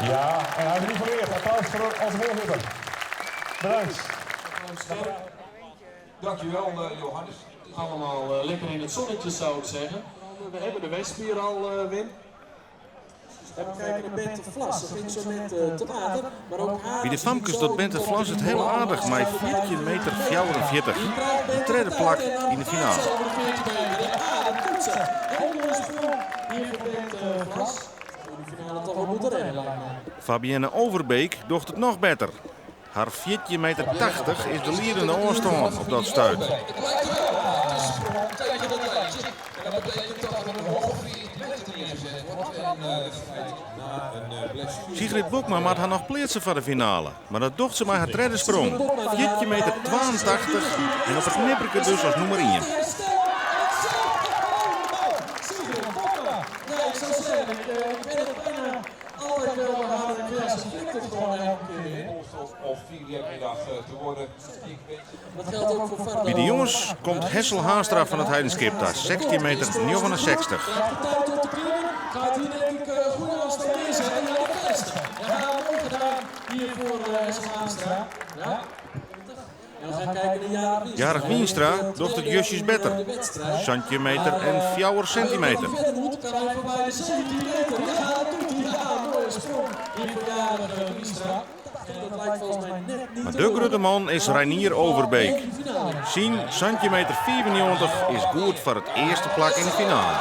Ja, en hij is nu vereerd. Applaus voor onze voorzitter. Bedankt. Dankjewel eh, Johannes. Allemaal eh, lekker in het zonnetje zou ik zeggen. We hebben de wesp hier al, eh, Wim. Even kijken naar Bente Vlas. Dat ging zo net te water. Maar ook haar By de famkes docht Bente Vlas it hiel aardich mei 14 meter 44. It tredde plak yn de finale. Over de 14 meter. Ja, dat doet ze. Hele mooie sprong hier voor Bente Vlas. In de finale toch wel moeten redden, lijkt me. Fabienne Overbeek docht it noch better. Har 14 meter 80 is de liedende ôfstân op dat stuit. Het lijkt er wel op. Het is sprong tegen het lijntje. En dat betekent dat er een ongeveer meter neergezet wordt. En feit na een blessure. Sigrid Bokma moat har noch pleatse foar de finale. Mar dat docht se mei har tredde sprong. 14 meter 82 en op it nipperke dus as nûmer 1. Sigrid Bokma. Ja, ik zou zeggen, ik ben het bijna altijd wel bij haar. Ja, ze flikt het gewoon elke keer weer. Of vierde middag te worden. Ik weet Dat geldt ook voor Vardo. By de jonges komt Hessel Haanstra fan It Heidenskip ta 16 meter 69. Krijgt de tijd om te klimmen. Gaat hier denk ik goede afstand neerzetten. Ja, de beste. Ja, mooi gedaan hier voor Hessel Haanstra. Ja. En we gaan kijken naar Jarig Wienstra. Jarig Wienstra docht it justjes better. 17 meter en 4 centimeter. Verder moet, kan hij voorbij de 17 meter. Ja, dat doet hij. Ja, mooie sprong hier voor Jarig Wienstra. Dat lijkt volgens mij net niet Mar te de lukken. grutte man is Reinier Overbeek. In de finale. Syn centimeter 95 is goed foar it earste plak yn de finale.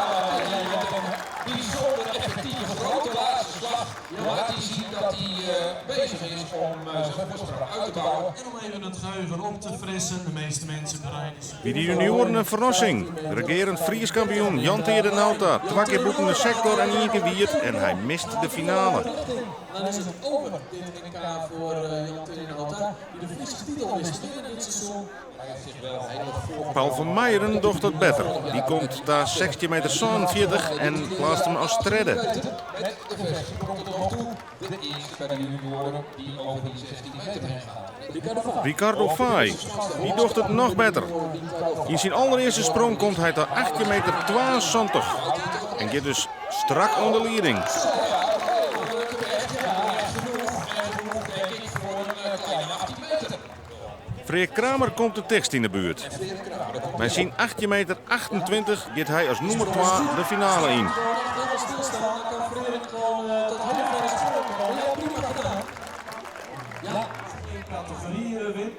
Bijzonder effectieve grote laatste slag. Laat hij zien dat hij bezig is om zijn voorsprong uit te bouwen. En om even het geheugen op te frissen, de meeste mensen bereiden zich By de junioaren in ferrassing. Regearend Frysk kampioen Jan Teade Nauta. Twa kear bûten de sektor en ien kear wiet en hy mist de finale. Dan is het over dit NK voor Jan Teade Nauta, die de Friese titel wist te winnen dit seizoen. Hij heeft zich wel heel voor. Paul van Meijeren docht it better. Dy komt ta 16 meter 47 en pleatst him as tredde. Met de verste sprong tot nog toe. De eerste bij de junioren die over die 16 meter heen gaat. Ricardo Faaij. Ricardo Faaij, dy docht it noch better. Yn syn alderearste sprong komt hy ta 18 meter 72 en giet dus strak oan de lieding. Genoeg denk ik voor een kleine 18 meter. Freerk Kramer komt it tichtst yn de buert. Mei syn 18 meter 28 giet hy as nûmer 2 de finale yn. Gewoon echt helemaal stilstaan. Dan kan Freerk gewoon tot hele verre sprongen komen. Ja, prima gedaan. Ja, in categorie, Wim.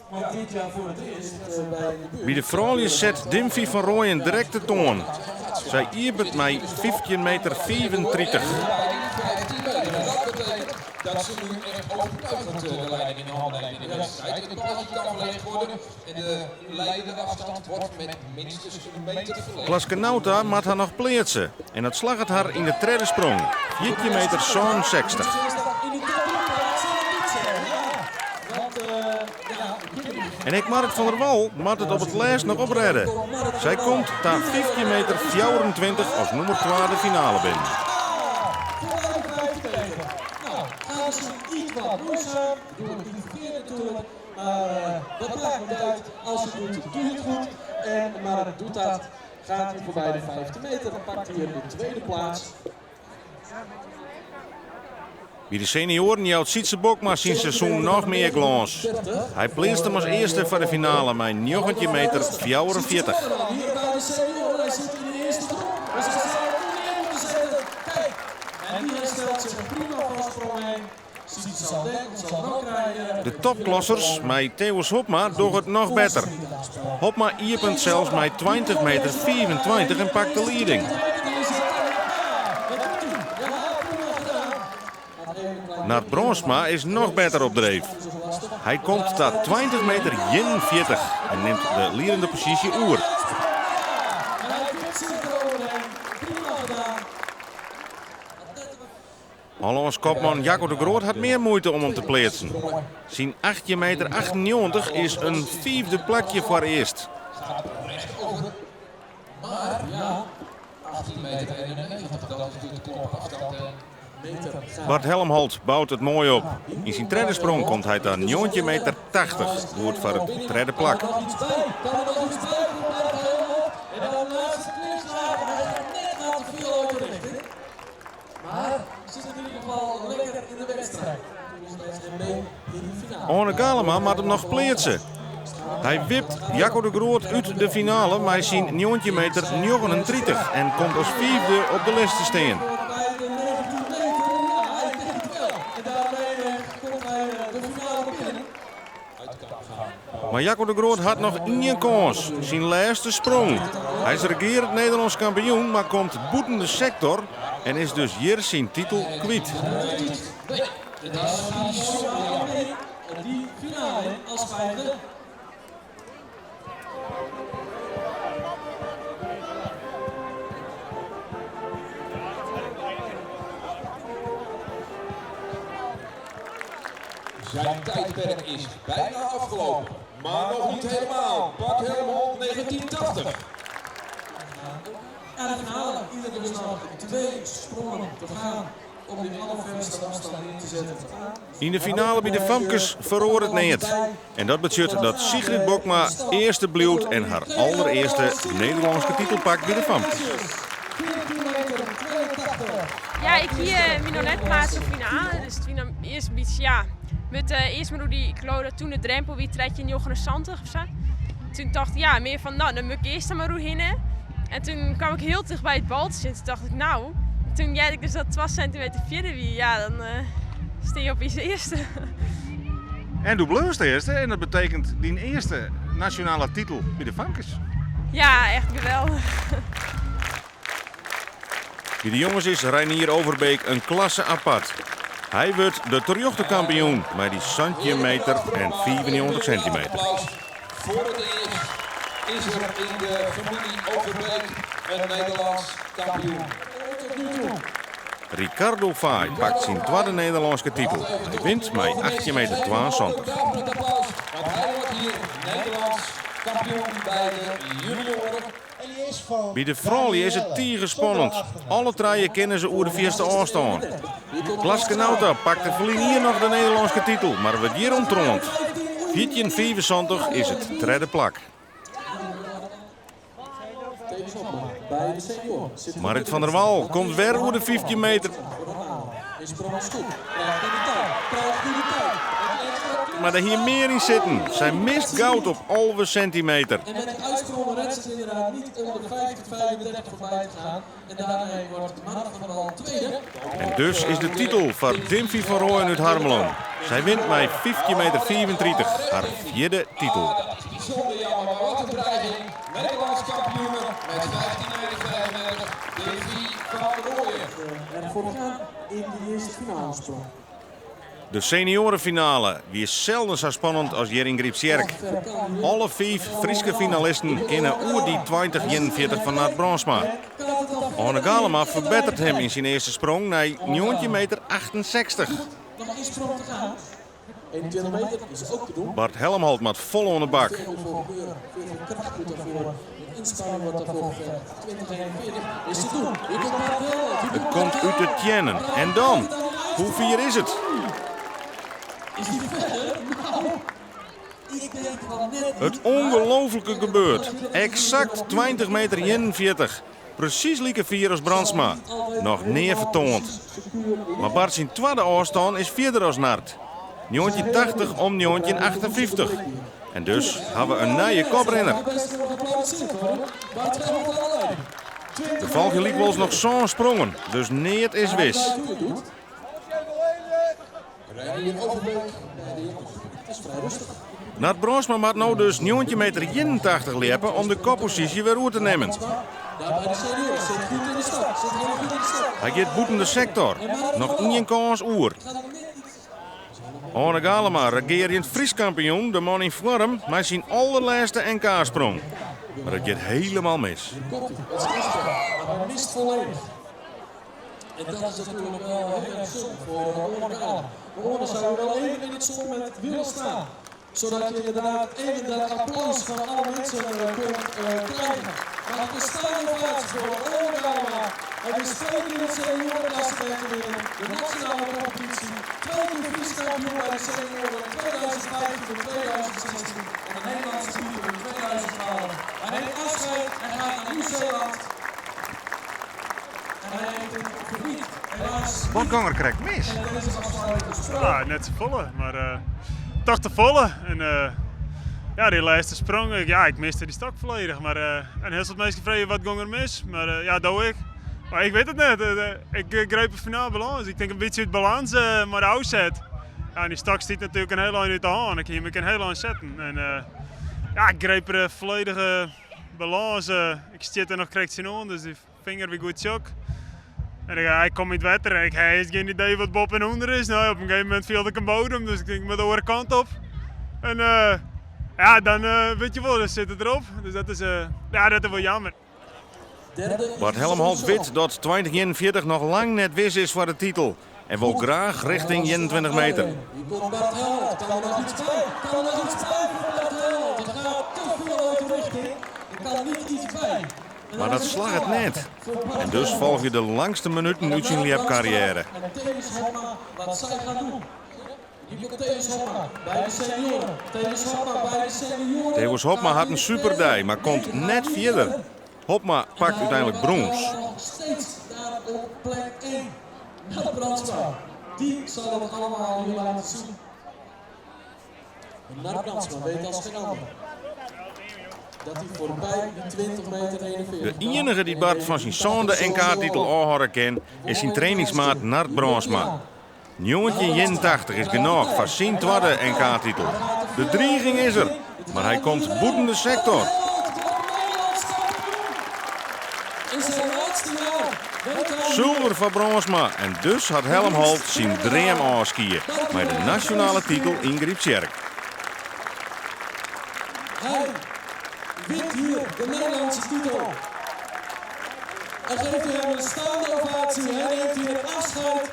Want dit jaar voor het eerst bij de buurt. By de froulju set Dimphy van Rooijen direkt de toan. Sy iepenet mei 15 meter 35. 15 meter. En dat betekent dat ze nu echt overtuigend de leiding in de handen neemt in de wedstrijd. Het balletje kan verlegd worden en de leidende afstand wordt met minstens een meter verlegd. Klaske Nauta moat har noch pleatse. En dat slagget har yn de tredde sprong. 14 meter 66. In die top 3 plaats en dat doet ze. Ja, want ja, En ek Marrit van der Wal moat it op it lêst noch oprêde. Sy komt ta 15 meter 24 as nûmer 2 de finale binnen. Voorbij de 15 meter. Nou, gaat misschien iets wat moeizaam. Doe het niet verkeerd natuurlijk. Maar dat maakt niet uit. Als je het doet, doe je het goed. En maar doet dat, gaat hij voorbij de 15 meter. Dan pakt hij de tweede plaats. By de senioaren jout Sytse Bokma syn seizoen noch mear glâns. Hy pleatst him as earste foar de finale mei 19 meter 44. Hier bij de senioren, hij zit in de eerste groep. Dus hij zal het neer moeten zetten. Kijk, en die herstelt zich prima van sprong 1. Sytse zal denken, zal er ook rijden. De topklassers mei Thewis Hobma dogge it noch better. Hobma iepent sels mei 20 meter 25 en pakt de lieding. Dat doet hij. Ja, prima gedaan. Nard Bronsma is noch better op dreef. Hy komt ta 20 meter 41 en nimt de liedende posysje oer. En hij klimt zich eroverheen. Prima gedaan. Hollânsk kopman Jaco de Groot hat mear muoite om him te pleatsen. Syn 18 meter 98 is in fiifde plakje foarearst. Gaat recht over. Maar ja, 18 meter 91, dat is natuurlijk de klopafstand. En Meter gaat Bart Helmholt bout it moai op. Yn syn tredde sprong komt hy ta 19 meter 80, goed foar it tredde plak. Kan er nog iets bij? Kan er nog iets bij voor Bart Helmholt? En dan laatste klikslagen. Hij gaat net naar te veel uit de richting. Maar zit in ieder geval lekker. Oane Galema moat him noch pleatse. Hy wipt Jacco de Groot út de finale mei syn 19 meter 39 en komt as fiifde op de list te stean. Mar Jacco de Groot hat noch ien kâns, syn lêste sprong. Hy is regearend Nederlânsk kampioen, mar komt bûten de sektor en is dus hjir syn titel kwyt. Zijn tijdperk is bijna afgelopen, maar nog niet helemaal. Bart Helmholt, 1980. En de finale, ieder dus nog twee sprongen te gaan om die allerverste afstand in te zetten. Yn de finale by de famkes feroaret neat. En dat betsjut dat Sigrid Bokma earste bliuwt en har alderearste Nederlânske titel pakt by de famkes. Ja, ik hie my noch net pleatst foar finale, dus it wie dan earst in bytsje, ja, mut earst mar oer dy, ik geloof dat toen de drempel wie 13,79 of sa. Toen tocht ik, ja, mear fan, no, dan moat ik earst dan mar oerhinne. En toen kwam ik hiel ticht by it baltsje en toen tocht ik, no, en toen hearde ik dus dat it twa sintimeter fierder wie, ja, dan stean je opiens earste. En doe bleaust earste en dat betekent dyn earste nasjonale titel by de famkes. Ja, echt geweldich. By de jonges is Reinier Overbeek in klasse apart. Hy wurdt de terjochte kampioen mei dy 17 meter en 95 sintimeter. Foar it earst is der yn de famylje Overbeek in Nederlânsk kampioen. Ricardo Faaij pakt syn twadde Nederlânske titel. Hy wint mei 18 meter 72. Want hy wurdt hjir Nederlânsk kampioen by de junioaren. By de froulju is it tige spannend. Alle trije kinne se oer de fierste ôfstân. Klaske Nauta pakte ferline jier noch de Nederlânske titel, mar wurdt hjir ûnttroand. 14,75 is it tredde plak. Marrit van der Wal komt wer oer de 15 meter. Mar der hie mear yn sitten. Sy mist goud op 11 sintimeter. En met die uitsprongen redt ze het inderdaad niet om de 15,35 voorbij te gaan. En daarmee wordt Marrit van der Wal tweede. En dus is de titel foar Dimphy van Rooijen út Harmelen. Sy wint mei 15 meter 35, har fjirde titel. Ah, dat is bijzonder jammer, maar wat een dreiging. Nederlands kampioen met 15,35, Dimphy van Rooijen. En voorgaan in die eerste finale sprong. De senioarefinale wie selden sa spannend as hjir yn Gryptsjerk. Alle fiif Fryske finalisten kinne oer dy 20,41 fan Nard Brandsma. Oane Galema ferbetteret him yn syn earste sprong nei 19 meter 68. Nog één sprong te gaan. 21 meter is ook te doen. Bart Helmholt moat fol oan de bak. Veel voor gebeuren, veel kracht moet daarvoor. Een inspanning wordt daarvoor gevergd. 20,41 is te doen. Hier komt Bart Helmholt. Hier It komt komt Bart út de Helmholt. teannen. En dan? Hoe fier is it? Is die verder? Nou, ik denk van net It niet. ongelooflike gebeurt. Eksakt 20 meter 41. Presys like fier as Brandsma. Noch nea fertoand. Mar Bart syn twadde ôfstân is fierder as Nard. 1980 om 1958. En dus ha we in nije koprinner. Best nog geapplaudisseerd worden. Bart Helmholt aan de leiding. Der folgje lykwols noch sân sprongen, dus neat is wis. Hoe het doet. Reinier Overbeek bij de jongens. Het is vrij rustig. Nard Brandsma moat no dus 19 meter 81 ljeppe om de kopposysje wer oer te nimmen. Daar bij de senioren zit goed in de start. Zit heel goed in de start. Hy giet bûten de sektor. Noch ien kâns oer. Gaat nog net iets. Oane Galema, regearjend Frysk kampioen, de man yn foarm, mei syn alderlêste NK-sprong. Mar it giet hielendal mis. Komt hij. Het is Kasper. Maar hij mist volledig. En dat is natuurlijk wel heel erg zonde voor Oane Galema. Maar Oane zou wel even in het zonnet willen staan. Zodat je inderdaad even dat applaus van alle mensen kunt krijgen. Maar de staande ovatie voor Oane Galema. Hij is twee keer het seniorenklassement te winnen. De nationale competitie. Twee keer Fries kampioen bij de senioren 2015 en 2016. En de Nederlandse titel in 2012. Hij neemt afscheid en gaat naar Nieuw-Zeeland. En hij heeft het verdiend. Wat gong der krekt mis? Ja, net safolle, mar uh, toch te folle. En uh, ja, dy lêste sprong, ik, ja, ik miste dy stok folledich. Mar uh, en hiel soad minsken freegje wat gong der mis, mar uh, ja, do ek. Mar ik wit it net. Ik greep de finale balâns. Ik tink in bytsje út balâns mei de ôfset. Ja, en dy stok stiet natuerlik in hiel ein út de hân. Ik hie him ek in hiel ein setten. En ja, ik greep der folledige balâns. Ik stjitte der noch krekt tsjinoan, dus dy finger wie goed tsjok. En ik, ik kom yn it wetter en ik ha earst gjin idee wat boppe en ûnder is. No, op in gegeven momint fielde ik in bodem, dus ik tink ik moat de oare kant op. En uh, ja, dan uh, wit je wol, dan sit it derop. Dus dat is, uh, ja, dat is wol jammer. Bart Helmholt wit dat 2041 noch lang net wis is foar de titel en wol graach richting 21 meter. Hier komt Bart Helmholt. Kan er nog iets bij? Kan er nog iets bij voor Bart Helmholt? Het gaat te veel uit de richting. Er kan niet iets bij. Mar dat slagget net. En dus folgje de langste minuten út syn ljepkarriêre. En Thewis Hobma wat sy gaan doen. Hier komt Thewis Hobma by de senioren. Thewis Hobma by de senioren. Thewis Hobma hat in superdei, mar komt net fierder. Hobma pakt úteinlik brûns. Nog steeds daar op plek 1. Nard Brandsma. Die zal het allemaal hier laten zien. En Nard Brandsma weet als geen ander dat hij voorbij die 20 meter 41 De iennige dy't Bart fan syn sânde NK-titel ôfhâlde kin, is syn trainingsmaat Nard Brandsma. 1981 is genôch foar syn twadde NK-titel. De driging is der, mar hy komt bûten de sektor. In zijn laatste jaar weet hij Sulver foar Brandsma en dus hat Helmholt syn dreamôfskie mei de nasjonale titel yn Gryptsjerk. Hij wint hier de Nederlandse titel. En geeft hij hem een staande ovatie. Hij neemt hier afscheid.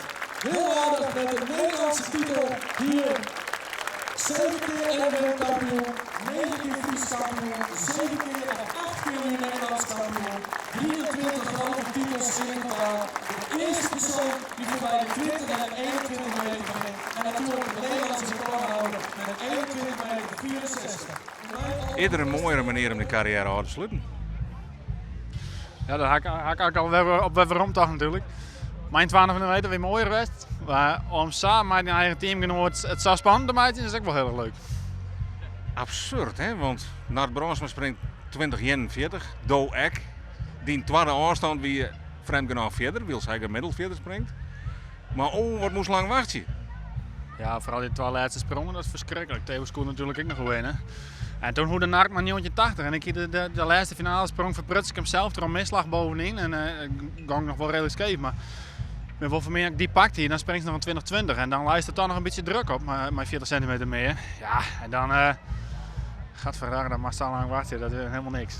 Heel aardig met de Nederlandse titel hier. 7 keer NW-kampioen, 9 keer Fries kampioen, 7 keer of 8 keer nu Nederlands kampioen. 23 grote titels in totaal. De eerste persoon die voorbij de 20 en 21 meter ging. En natuurlijk de Nederlandse recordhouder met 21 meter 64. Is der in moaiere manier om de karriêre ôf te sluten? Ja, dêr ha ik, ha ik al wer op wer weromtocht natuerlik. Mei in 12 meter wie moaier west. Mar om sa mei dyn eigen teamgenoat it sa spannend te meitsjen is ek wol hiel erch leuk. Absurd, hè? Want Nard Brandsma springt 2041, do ek. Dyn twadde ôfstân wie frjemd genôch fierder, wylst hy gemiddeld fierder springt. Mar oh, wat moast lang wachtsje. Ja, foaral dy twa lêste sprongen, dat is ferskriklik. Thewis koe natuerlik ek noch winne. En doe hoegde Nard mar 1980 en ik hie de lêste finale sprong ferpruts ik him sels troch in misslach bovenyn en gong noch wol reedlik skeef. Mar ik bin wol fan miening, dy pakt hy, dan springst noch in 2020 en dan leist der toch noch in bytsje druk op mei 40 sintimeter mear. Ja, en dan uh, gadverdarre, dan moatst sa lang wachtsje, dat is hielendal niks.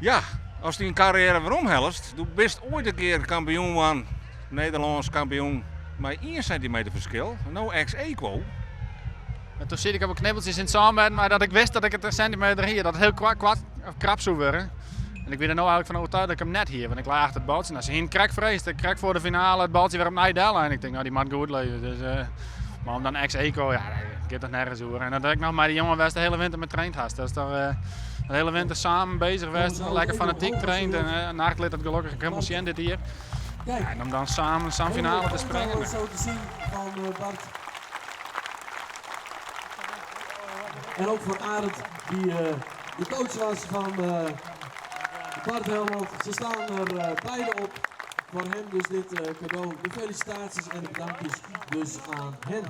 Ja, ast dyn karriêre weromhellest, do bist oait in kear kampioen wurden, Nederlânsk kampioen mei ien sintimeter ferskil, no ex aequo. En doe siet ik op knibbeltsjes yn it sânbêd, mar dat ik wist dat ik it in sintimeter hie, dat it hiel koart of krap soe wurde. En ik wie der no eigentlik fan oertuige dat ik him net hie, want ik lei achter it baltsje. No, se hiene krekt freesd, krekt foar de finale it baltsje wer opnij dellein. Ik tink, no, dy moat goed lizze. Dus, uh, mar om dan ex aequo, ja, dat giet toch nergens oer. En dat ek noch mei de jongen wêr'tst de hiele winter mei traind hast. Dat is toch uh, de hiele winter samen bezich west, lekker fanatyk traind. En uh, Nard lit it gelokkich ek hielendal sjen dit jier. Ja, en om dan samen sa'n finale te springen. Zo te zien van Bart. En ook voor Arend, die de coach was van Bart Helmholt. Ze staan er beide op. Voor hem dus dit cadeau. De felicitaties en de bedankjes dus aan hen.